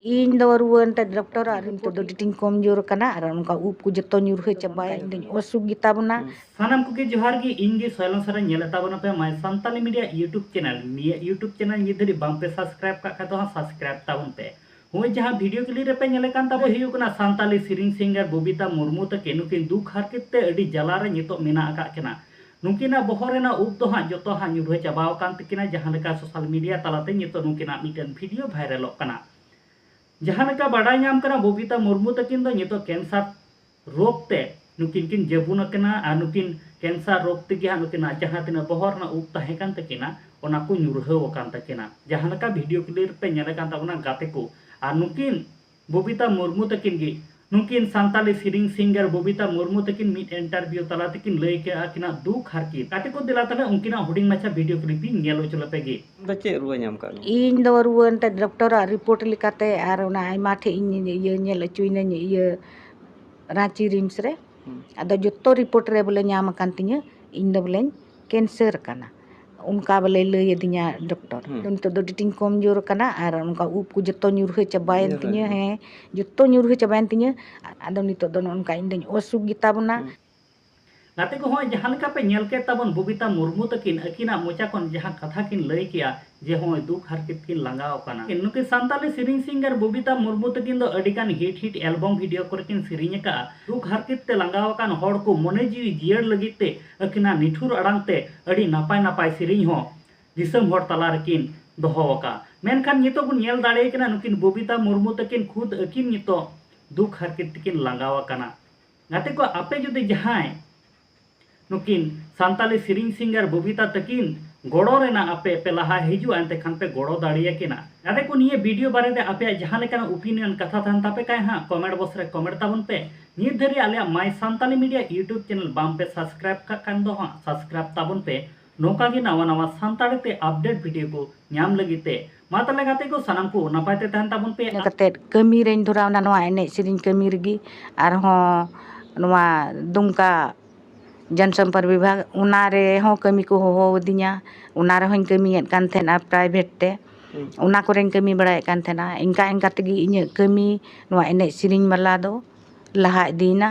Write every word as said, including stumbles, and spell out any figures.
ᱤᱧ ᱫᱚ ᱨᱩᱣᱟᱹ ᱮᱱᱛᱮ ᱰᱚᱠᱴᱚᱨ ᱟᱨ ᱱᱤᱛᱚᱜ ᱫᱚ ᱟᱹᱰᱤ ᱟᱸᱴᱤᱧ ᱠᱚᱢᱡᱳᱨ ᱟᱠᱟᱱᱟ ᱟᱨ ᱚᱱᱠᱟ ᱩᱵ ᱠᱚ ᱡᱚᱛᱚ ᱧᱩᱨᱦᱟᱹ ᱪᱟᱵᱟᱭᱮᱱ ᱛᱤᱧ, ᱚᱥᱩᱠ ᱜᱮᱛᱟ ᱵᱚᱱᱟ᱾ ᱥᱟᱱᱟᱢ ᱠᱚᱜᱮ ᱡᱚᱦᱟᱨ ᱜᱮ, ᱤᱧ ᱜᱮ ᱥᱚᱭᱞᱚᱱ ᱥᱚᱨᱮᱱ᱾ ᱧᱮᱞᱮᱫ ᱛᱟᱵᱚᱱᱟ ᱯᱮ My Santali Media YouTube channel᱾ ᱱᱤᱭᱟᱹ YouTube channel ᱱᱤᱛ ᱫᱷᱟᱹᱵᱤᱡ ᱵᱟᱝ ᱯᱮ subscribe ᱠᱟᱜ ᱠᱷᱟᱡ ᱫᱚ ᱦᱟᱸᱜ subscribe ᱛᱟᱵᱚᱱ ᱯᱮ᱾ ᱦᱚᱸᱜᱼᱚᱭ ᱡᱟᱦᱟᱸ video clip ᱨᱮᱯᱮ ᱧᱮᱞᱮᱫ ᱠᱟᱱ ᱛᱟᱵᱚ ᱦᱩᱭᱩᱜ ᱠᱟᱱᱟ ᱥᱟᱱᱛᱟᱞᱤ ᱥᱮᱨᱮᱧ singer ᱵᱚᱵᱤᱛᱟ ᱢᱩᱨᱢᱩ ᱛᱟᱹᱠᱤᱱ᱾ ᱱᱩᱠᱤᱱ ᱫᱩᱠ ᱦᱟᱨᱠᱮᱛ ᱛᱮ ᱟᱹᱰᱤ ᱡᱟᱞᱟ ᱨᱮ ᱱᱤᱛᱚᱜ ᱢᱮᱱᱟᱜ ᱟᱠᱟᱫ ᱠᱤᱱᱟ᱾ ᱱᱩᱠᱤᱱᱟᱜ ᱵᱚᱦᱚᱜ ᱨᱮᱱᱟᱜ ᱩᱵ ᱫᱚ ᱦᱟᱸᱜ ᱡᱚᱛᱚ ᱦᱟᱸᱜ ᱧᱩᱨᱦᱟᱹ ᱪᱟᱵᱟᱣ ᱟᱠᱟᱱ ᱛᱟᱹᱠᱤᱱᱟ, ᱡᱟᱦᱟᱸ ᱞᱮᱠᱟ social media ᱛᱟᱞᱟᱛᱮ ᱱᱤᱛᱚᱜ ᱱᱩᱠᱤᱱᱟᱜ ᱢᱤᱫᱴᱮᱱ video ᱵᱷᱟᱭᱨᱟᱞᱚᱜ ᱠᱟᱱᱟ᱾ ᱡᱟᱦᱟᱸ ᱞᱮᱠᱟ ᱵᱟᱰᱟᱭ ᱧᱟᱢ ᱠᱟᱱᱟ, ᱵᱚᱵᱤᱛᱟ ᱢᱩᱨᱢᱩ ᱛᱟᱹᱠᱤᱱ ᱫᱚ ᱱᱤᱛᱚᱜ cancer ᱨᱳᱜᱽ ᱛᱮ ᱱᱩᱠᱤᱱ ᱠᱤᱱ ᱡᱟᱹᱵᱩᱱ ᱟᱠᱟᱱᱟ ᱟᱨ ᱱᱩᱠᱤᱱ cancer ᱨᱳᱜᱽ ᱛᱮᱜᱮ ᱦᱟᱸᱜ ᱱᱩᱠᱤᱱᱟᱜ ᱡᱟᱦᱟᱸ ᱛᱤᱱᱟᱹᱜ ᱵᱚᱦᱚᱜ ᱨᱮᱱᱟᱜ ᱩᱵ ᱛᱟᱦᱮᱸ ᱠᱟᱱ ᱛᱟᱹᱠᱤᱱᱟ, ᱚᱱᱟ ᱠᱚ ᱧᱩᱨᱦᱟᱹᱣ ᱟᱠᱟᱱ ᱛᱟᱹᱠᱤᱱᱟ᱾ ᱡᱟᱦᱟᱸ ᱞᱮᱠᱟ video clip ᱯᱮ ᱧᱮᱞᱮᱫ ᱠᱟᱱ ᱛᱟᱵᱚᱱᱟ ᱜᱟᱛᱮ ᱠᱚ, ᱟᱨ ᱱᱩᱠᱤᱱ ᱵᱚᱵᱤᱛᱟ ᱢᱩᱨᱢᱩ ᱛᱟᱹᱠᱤᱱ ᱜᱮ, ᱱᱩᱠᱤᱱ ᱥᱟᱱᱛᱟᱞᱤ ᱥᱮᱨᱮᱧ singer ᱵᱚᱵᱤᱛᱟ ᱢᱩᱨᱢᱩ ᱛᱟᱹᱠᱤᱱ ᱢᱤᱫ interview ᱛᱟᱞᱟ ᱛᱮᱠᱤᱱ ᱞᱟᱹᱭ ᱠᱮᱜᱼᱟ ᱟᱹᱠᱤᱱᱟᱜ ᱫᱩᱠ ᱦᱟᱨᱠᱮᱛ᱾ ᱜᱟᱛᱮ ᱠᱚ, ᱫᱮᱞᱟ ᱛᱟᱦᱞᱮ ᱩᱱᱠᱤᱱᱟᱜ ᱦᱩᱰᱤᱧ ᱢᱟᱪᱷᱟ video clip ᱤᱧ ᱧᱮᱞ ᱦᱚᱪᱚ ᱞᱮᱯᱮ ᱜᱮ᱾ ᱫᱚ ᱪᱮᱫ ᱨᱩᱣᱟᱹ ᱧᱟᱢ ᱠᱟᱜ ᱢᱮᱭᱟ? ᱤᱧ ᱫᱚ ᱨᱩᱣᱟᱹ ᱮᱱᱛᱮᱫ ᱰᱚᱠᱴᱚᱨᱟᱜ report ᱞᱮᱠᱟᱛᱮ ᱟᱨ ᱚᱱᱟ ᱟᱭᱢᱟ ᱴᱷᱮᱡ ᱤᱧ ᱤᱭᱟᱹ ᱧᱮᱞ ᱦᱚᱪᱚᱭᱮᱱᱟᱹᱧ ᱤᱭᱟᱹ ᱨᱟᱸᱪᱤ RIMS ᱨᱮ᱾ ᱦᱩᱸ᱾ ᱟᱫᱚ ᱡᱚᱛᱚ report ᱨᱮ ᱵᱚᱞᱮ ᱧᱟᱢ ᱟᱠᱟᱱ ᱛᱤᱧᱟᱹ, ᱤᱧ ᱫᱚ ᱵᱚᱞᱮᱧ cancer ᱟᱠᱟᱱᱟ᱾ ᱚᱱᱠᱟ ᱵᱚᱞᱮ ᱞᱟᱹᱭ ᱟᱹᱫᱤᱧᱟ ᱰᱚᱠᱴᱚᱨ᱾ ᱦᱩᱸ᱾ ᱟᱫᱚ ᱱᱤᱛᱚᱜ ᱫᱚ ᱟᱹᱰᱤ ᱟᱸᱴᱤᱧ ᱠᱚᱢᱡᱳᱨ ᱟᱠᱟᱱᱟ ᱟᱨ ᱚᱱᱠᱟ ᱩᱵ ᱠᱚ ᱡᱚᱛᱚ ᱧᱩᱨᱦᱟᱹ ᱪᱟᱵᱟᱭᱮᱱ ᱧᱩᱨᱦᱟᱹ ᱛᱤᱧᱟᱹ᱾ ᱧᱩᱨᱦᱟᱹ᱾ ᱦᱮᱸ, ᱡᱚᱛᱚ ᱧᱩᱨᱦᱟᱹ ᱪᱟᱵᱟᱭᱮᱱ ᱛᱤᱧᱟᱹ᱾ ᱟᱫᱚ ᱱᱤᱛᱚᱜ ᱫᱚ ᱱᱚᱜᱼᱚ ᱱᱚᱝᱠᱟ ᱤᱧ ᱫᱚᱧ ᱚᱥᱩᱠ ᱜᱮᱛᱟ ᱵᱚᱱᱟ᱾ ᱦᱩᱸ᱾ ᱜᱟᱛᱮ ᱠᱚ, ᱦᱚᱸᱜᱼᱚᱭ ᱡᱟᱦᱟᱸ ᱞᱮᱠᱟ ᱯᱮ ᱧᱮᱞ ᱠᱮᱫ ᱛᱟᱵᱚᱱ ᱵᱚᱵᱤᱛᱟ ᱢᱩᱨᱢᱩ ᱛᱟᱹᱠᱤᱱ, ᱟᱹᱠᱤᱱᱟᱜ ᱢᱚᱪᱟ ᱠᱷᱚᱱ ᱡᱟᱦᱟᱸ ᱠᱟᱛᱷᱟ ᱠᱤᱱ ᱞᱟᱹᱭ ᱠᱮᱜᱼᱟ ᱡᱮ ᱦᱚᱸᱜᱼᱚᱭ ᱫᱩᱠ ᱦᱟᱨᱠᱮᱛ ᱠᱤᱱ ᱞᱟᱸᱜᱟᱣ ᱟᱠᱟᱱᱟ᱾ ᱱᱩᱠᱤᱱ ᱥᱟᱱᱛᱟᱞᱤ ᱥᱮᱨᱮᱧ singer ᱵᱚᱵᱤᱛᱟ ᱢᱩᱨᱢᱩ ᱛᱟᱹᱠᱤᱱ ᱫᱚ ᱟᱹᱰᱤ ᱜᱟᱱ hit hit album video ᱠᱚᱨᱮ ᱠᱤᱱ ᱥᱮᱨᱮᱧ ᱟᱠᱟᱜᱼᱟ᱾ ᱫᱩᱠ ᱦᱟᱨᱠᱮᱛ ᱛᱮ ᱞᱟᱸᱜᱟᱣ ᱟᱠᱟᱱ ᱦᱚᱲ ᱠᱚ ᱢᱚᱱᱮ ᱡᱤᱣᱤ ᱡᱤᱭᱟᱹᱲ ᱞᱟᱹᱜᱤᱫ ᱛᱮ ᱟᱹᱠᱤᱱᱟᱜ ᱱᱤᱴᱷᱩᱨ ᱟᱲᱟᱝ ᱛᱮ ᱟᱹᱰᱤ ᱱᱟᱯᱟᱭ ᱱᱟᱯᱟᱭ ᱥᱮᱨᱮᱧ ᱦᱚᱸ ᱫᱤᱥᱚᱢ ᱦᱚᱲ ᱛᱟᱞᱟ ᱨᱮᱠᱤᱱ ᱫᱚᱦᱚ ᱟᱠᱟᱫᱼᱟ᱾ ᱢᱮᱱᱠᱷᱟᱱ ᱱᱤᱛᱚᱜ ᱵᱚᱱ ᱧᱮᱞ ᱫᱟᱲᱮᱭᱟᱠᱤᱱᱟ ᱱᱩᱠᱤᱱ ᱵᱚᱵᱤᱛᱟ ᱢᱩᱨᱢᱩ ᱛᱟᱹᱠᱤᱱ ᱠᱷᱩᱫ ᱟᱹᱠᱤᱱ ᱱᱤᱛᱚᱜ ᱫᱩᱠ ᱦᱟᱨᱠᱮᱛ ᱛᱮᱠᱤᱱ ᱞᱟᱸᱜᱟᱣ ᱟᱠᱟᱱᱟ᱾ ᱜᱟᱛᱮ ᱠᱚ, ᱟᱯᱮ ᱡᱩᱫᱤ ᱡᱟᱦᱟᱸᱭ ᱱᱩᱠᱤᱱ ᱥᱟᱱᱛᱟᱞᱤ ᱥᱮᱨᱮᱧ singer ᱵᱚᱵᱤᱛᱟ ᱛᱟᱹᱠᱤᱱ ᱜᱚᱲᱚ ᱨᱮᱱᱟᱜ ᱟᱯᱮ ᱯᱮ ᱞᱟᱦᱟ ᱦᱤᱡᱩᱜᱼᱟ, ᱮᱱᱛᱮ ᱠᱷᱟᱱ ᱯᱮ ᱜᱚᱲᱚ ᱫᱟᱲᱮᱭᱟᱠᱤᱱᱟ᱾ ᱜᱟᱛᱮ ᱠᱚ, ᱱᱤᱭᱟᱹ video ᱵᱟᱨᱮᱛᱮ ᱟᱯᱮᱭᱟᱜ ᱡᱟᱦᱟᱸ ᱞᱮᱠᱟᱱᱟᱜ opinion ᱠᱟᱛᱷᱟ ᱛᱟᱦᱮᱱ ᱛᱟᱯᱮ ᱠᱷᱟᱱ ᱦᱟᱸᱜ comment box ᱨᱮ comment ᱛᱟᱵᱚᱱ ᱯᱮ᱾ ᱱᱤᱛ ᱫᱷᱟᱹᱨᱤᱡ ᱟᱞᱮᱭᱟᱜ My Santali Media YouTube channel ᱵᱟᱝ ᱯᱮ subscribe ᱠᱟᱜ ᱠᱷᱟᱱ ᱫᱚ ᱦᱟᱸᱜ subscribe ᱛᱟᱵᱚᱱ ᱯᱮ᱾ ᱱᱚᱝᱠᱟ ᱜᱮ ᱱᱟᱣᱟ ᱱᱟᱣᱟ ᱥᱟᱱᱛᱟᱲᱤ ᱛᱮ update video ᱠᱚ ᱧᱟᱢ ᱞᱟᱹᱜᱤᱫ ᱛᱮ᱾ ᱢᱟ ᱛᱟᱦᱞᱮ ᱜᱟᱛᱮ ᱠᱚ, ᱥᱟᱱᱟᱢ ᱠᱚ ᱱᱟᱯᱟᱭ ᱛᱮ ᱛᱟᱦᱮᱱ ᱛᱟᱵᱚᱱ ᱯᱮ᱾ ᱤᱱᱟᱹ ᱠᱟᱛᱮᱫ ᱠᱟᱹᱢᱤ ᱨᱮᱧ ᱫᱷᱚᱨᱟᱣᱱᱟ, ᱱᱚᱣᱟ ᱮᱱᱮᱡ ᱥᱮᱨᱮᱧ ᱠᱟᱹᱢᱤ ᱨᱮᱜᱮ᱾ ᱟᱨᱦᱚᱸ ᱱᱚᱣᱟ ᱫᱩᱢᱠᱟ ᱡᱚᱱᱥᱚᱢᱯᱚᱨᱠ ᱵᱤᱵᱷᱟᱜᱽ, ᱚᱱᱟ ᱨᱮᱦᱚᱸ ᱠᱟᱹᱢᱤ ᱠᱚ ᱦᱚᱦᱚ ᱟᱹᱫᱤᱧᱟ, ᱚᱱᱟ ᱨᱮᱦᱚᱸᱧ ᱠᱟᱹᱢᱤᱭᱮᱫ ᱠᱟᱱ ᱛᱟᱦᱮᱱᱟ private ᱛᱮ᱾ ᱚᱱᱟ ᱠᱚᱨᱮᱧ ᱠᱟᱹᱢᱤ ᱵᱟᱲᱟᱭᱮᱫ ᱠᱟᱱ ᱛᱟᱦᱮᱱᱟ᱾ ᱤᱱᱠᱟ ᱤᱱᱠᱟ ᱛᱮᱜᱮ ᱤᱧᱟᱹᱜ ᱠᱟᱹᱢᱤ, ᱱᱚᱣᱟ ᱮᱱᱮᱡ ᱥᱮᱨᱮᱧ ᱵᱟᱞᱟ ᱫᱚ ᱞᱟᱦᱟ ᱤᱫᱤᱭᱮᱱᱟ᱾